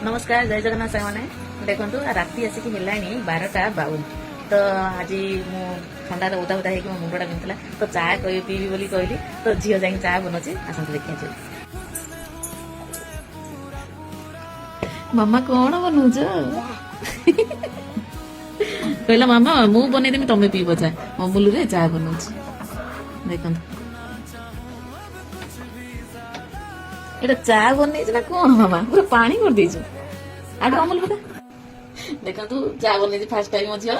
ନମସ୍କାର, ଜୟ ଜଗନ୍ନାଥ ସାଙ୍ଗମାନେ। ଦେଖନ୍ତୁ, ରାତି ଆସିକି ହେଲାଣି 12:52। ତ ଆଜି ମୁଁ ଥଣ୍ଡାରେ ଓଦା ଓଦା ହେଇକି ମୋ ମୁଣ୍ଡଟା ବିନ୍ଧୁଥିଲା, ତ ଚା କହିବି ପିଇବି ବୋଲି କହିଲି। ତ ଝିଅ ଯାଇକି ଚା ବନଉଛି, ଆସନ୍ତୁ ଦେଖିବା ଝିଅ। ମାମା, କଣ ବନଉଛ? କହିଲା, ମାମା, ମୁଁ ବନେଇଦେବି, ତମେ ପିଇବ ଚା। ଅମୁଲରେ ଚା ବନଉଛି ଦେଖନ୍ତୁ। ଏଇଟା ଚା ବନେଇଛି ନା କଣ ମାମା? ପୁରା ପାଣି କରିଦେଇଛୁ। ଆଉ ଟିକେ ଅମୁଲ ପକା। ଦେଖନ୍ତୁ, ଚା ବନେଇଛି ଫାର୍ଷ୍ଟ ଟାଇମ ମୋ ଝିଅ।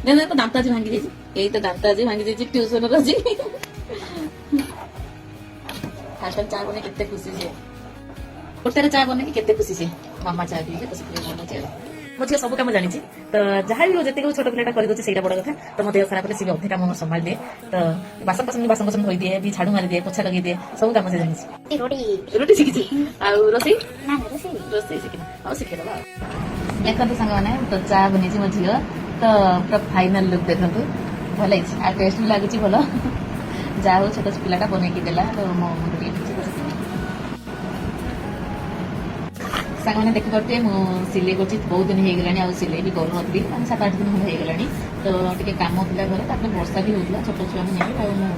ଦେଖ, ଦାନ୍ତ ଆଜି ଭାଙ୍ଗି ଯାଇଛି। ଏଇ ତ ଦାନ୍ତ ଆଜି ଭାଙ୍ଗି ଯାଇଛି ଟ୍ୟୁସନରେ ଆଜି। ଫାର୍ଷ୍ଟ ଟାଇମ ଚା ବନେଇ କେତେ ଖୁସି ସିଏ। ଗୋଟାରେ ଚା ବନେଇକି କେତେ ଖୁସି ସିଏ। ମାମା ଚା ପିଇବେ ତ ସେଥିପାଇଁ ବନଉଛି। ଆଉ ମୋ ଝିଅ ସବୁ କାମ ଜାଣିଛି। ତ ଯାହା ବି ହଉ, ଯେତିକି ହଉ, ଛୋଟ ପିଲାଟା କରିଦଉଛି, ସେଇଟା ବଡ କଥା। ତ ମୋ ଦେହ ଖରାପ ହେଲେ ସେ ବି ଅଧେ କାମ ସମ୍ଭାଳି ଦିଏ। ତ ବାସନ ଫାସନ ଧୋଇଦିଏ ବି, ଝାଡୁ ମାରିଦିଏ, ପୋଛା ଲଗେଇଦିଏ, ସବୁ କାମ ସେ ଜାଣିଛି। ରୋଟି। ରୁଟି ଶିଖିଛି। ଆଉ ରୋଷେଇ? ନା ନା, ରୋଷେଇ। ରୋଷେଇ ଶିଖିନ? ଆଉ ଶିଖେଇଦବା। ଆଉ ଦେଖନ୍ତୁ ସାଙ୍ଗମାନେ, ତ ଚା ବନେଇଛି ମୋ ଝିଅ। ତ ପୁରା ଫାଇନାଲ ଲୁକ୍ ଦେଖନ୍ତୁ, ଭଲ ହେଇଛି ଆଉ ଟେଷ୍ଟ ବି ଲାଗୁଛି ଭଲ। ଯାହା ହଉ, ଛୋଟ ପିଲାଟା ବନେଇକି ଦେଲା। ତ ମୋ ମୁଣ୍ଡ ଟିକେ ଖୁସି ଖୁସି। ସାଙ୍ଗମାନେ, ଦେଖିପାରୁଥିବେ ମୁଁ ସିଲେଇ କରୁଛି। ବହୁତ ଦିନ ହେଇଗଲାଣି ଆଉ ସିଲେଇ ବି କରୁନଥିଲି, ମାନେ 7-8 ଦିନ ଖଣ୍ଡେ ହେଇଗଲାଣି। ତ ଟିକେ କାମ ଥିଲା ଘରେ, ତାପରେ ବର୍ଷା ବି ହଉଥିଲା, ଛୋଟ ଛୁଆଙ୍କୁ ନେଇକି ଆଉ ମୁଁ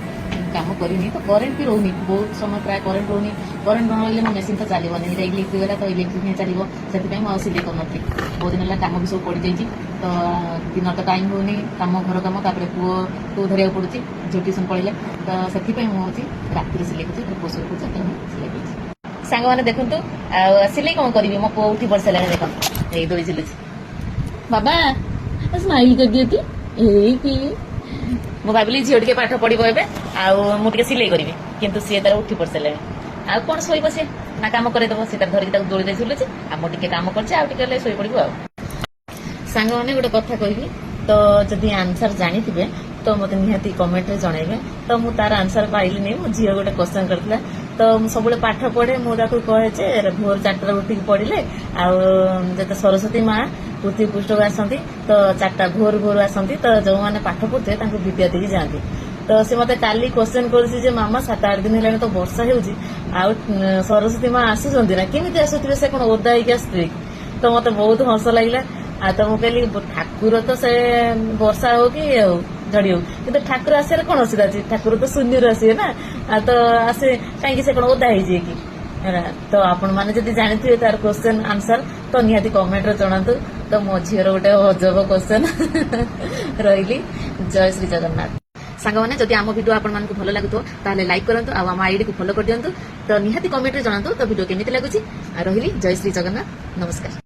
କାମ କରିନି। ତ କରେଣ୍ଟ ବି ରହୁନି ବହୁତ ସମୟ, ପ୍ରାୟ କରେଣ୍ଟ ରହୁନି। କରେଣ୍ଟ ନ ରହିଲେ ମୋ ମେସିନ୍ ତ ଚାଲିବନି। ଏଇଟା ଇଲେକ୍ଟ୍ରିକ୍ ବାଲା, ତ ଇଲେକ୍ଟ୍ରିକ୍ ହିଁ ଚାଲିବ। ସେଥିପାଇଁ ମୁଁ ଆଉ ସିଲେଇ କରୁନଥିଲି। ବହୁତ ଦିନ ହେଲା କାମ ବି ସବୁ ପଡ଼ିଯାଇଛି। ତ ଦିନ ତ ଟାଇମ୍ ହଉନି, କାମ, ଘର କାମ, ତାପରେ ପୁଅକୁ ଧରିବାକୁ ପଡୁଛି, ଝିଅ ଟ୍ୟୁସନ୍ ପଳେଇଲେ। ତ ସେଥିପାଇଁ ମୁଁ ହଉଛି ରାତିରେ ସିଲେଇ କରୁଛି। ପୁଅ ଶୋଇ ପଡୁଛି, ସେତେବେଳେ ମୁଁ ସିଲେଇ କରୁଛି। ସାଙ୍ଗମାନେ ଦେଖନ୍ତୁ, ଆଉ ସିଲେଇ କଣ କରିବି, ମୋ ପୁଅ ଉଠି ପଡି ସାରିଲାଣି। ଦେଖନ୍ତୁ, ଏଇ ଦୋଳି ଝୁଲୁଛି। ବାବା, ସ୍ମାଇଲ କରିଦିଅ ତୁ। ଏଇ କି ମୁଁ ଭାବିଲି ଝିଅ ଟିକେ ପାଠ ପଢିବ ଏବେ ଆଉ ମୁଁ ଟିକେ ସିଲେଇ କରିବି, କିନ୍ତୁ ସିଏ ତାର ଉଠି ପଡି ସାରିଲାଣି। ଆଉ କଣ ଶୋଇବ ସିଏ ନା କାମ କରେଇଦବ? ସିଏ ତାର ଧରିକି ତାକୁ ଦୋଳିରେ ଝୁଲୁଛି ଆଉ ମୁଁ ଟିକେ କାମ କରୁଛି। ଆଉ ଟିକେ ହେଲେ ଶୋଇପଡିବୁ। ଆଉ ସାଙ୍ଗମାନେ, ଗୋଟେ କଥା କହିବି। ତ ଯଦି ଆନ୍ସର ଜାଣିଥିବେ ତ ମତେ ନିହାତି କମେଣ୍ଟରେ ଜଣେଇବେ। ତ ମୁଁ ତାର ଆନ୍ସର ପାଇଲିନି। ମୋ ଝିଅ ଗୋଟେ କ୍ୱେଶ୍ଚନ କରିଥିଲା। ତ ମୁଁ ସବୁବେଳେ ପାଠ ପଢେ, ମୁଁ ତାକୁ କହେ ଯେ ଭୋର 4ଟାରେ ଉଠିକି ପଢିଲେ ଆଉ ଯେତେ ସରସ୍ୱତୀ ମା ପୃଥିବୀ ପୃଷ୍ଠକୁ ଆସନ୍ତି, ତ 4ଟା ଭୋରୁ ଭୋରୁ ଆସନ୍ତି, ତ ଯୋଉମାନେ ପାଠ ପଢୁଥିବେ ତାଙ୍କୁ ବିଦ୍ୟା ଦେଇକି ଯାଆନ୍ତି। ତ ସେ ମତେ କାଲି କ୍ୱେଶ୍ଚନ କରୁଛି ଯେ ମାମା, 7-8 ଦିନ ହେଲାଣି ତ ବର୍ଷା ହେଉଛି, ଆଉ ସରସ୍ୱତୀ ମା ଆସୁଛନ୍ତି ନା? କେମିତି ଆସୁଥିବେ? ସେ କଣ ଓଦା ହେଇକି ଆସୁଥିବେ କି? ତ ମତେ ବହୁତ ହସ ଲାଗିଲା। ଆଉ ତ ମୁଁ କହିଲି, ଠାକୁର ତ ସେ ବର୍ଷା ହଉ କି ହଉ, ଝଡି ହଉ, କିନ୍ତୁ ଠାକୁର ଆସିବାରେ କଣ ଅସୁବିଧା ଅଛି? ଠାକୁର ତ ଶୂନ୍ୟରୁ ଆସିବେ ନା। ଆଉ ତ ଆସେ କାହିଁକି? ସେ କଣ ଓଦା ହେଇଯିବେ କି? ହେଲା, ତ ଆପଣ ମାନେ ଯଦି ଜାଣିଥିବେ ତାର କ୍ୱେଶ୍ଚନ ଆନ୍ସର, ତ ନିହାତି କମେଣ୍ଟରେ ଜଣାନ୍ତୁ। ତ ମୋ ଝିଅର ଗୋଟେ ଅଜବ କ୍ୱେଶ୍ଚନ। ରହିଲି, ଜୟ ଶ୍ରୀ ଜଗନ୍ନାଥ। ସାଙ୍ଗମାନେ, ଯଦି ଆମ ଭିଡିଓ ଆପଣମାନଙ୍କୁ ଭଲ ଲାଗୁଥିବ, ତାହେଲେ ଲାଇକ୍ କରନ୍ତୁ ଆଉ ଆମ ଆଇଡିକୁ ଫଲୋ କରିଦିଅନ୍ତୁ। ତ ନିହାତି କମେଣ୍ଟରେ ଜଣାନ୍ତୁ ତ ଭିଡିଓ କେମିତି ଲାଗୁଛି। ଆଉ ରହିଲି, ଜୟ ଶ୍ରୀ ଜଗନ୍ନାଥ, ନମସ୍କାର।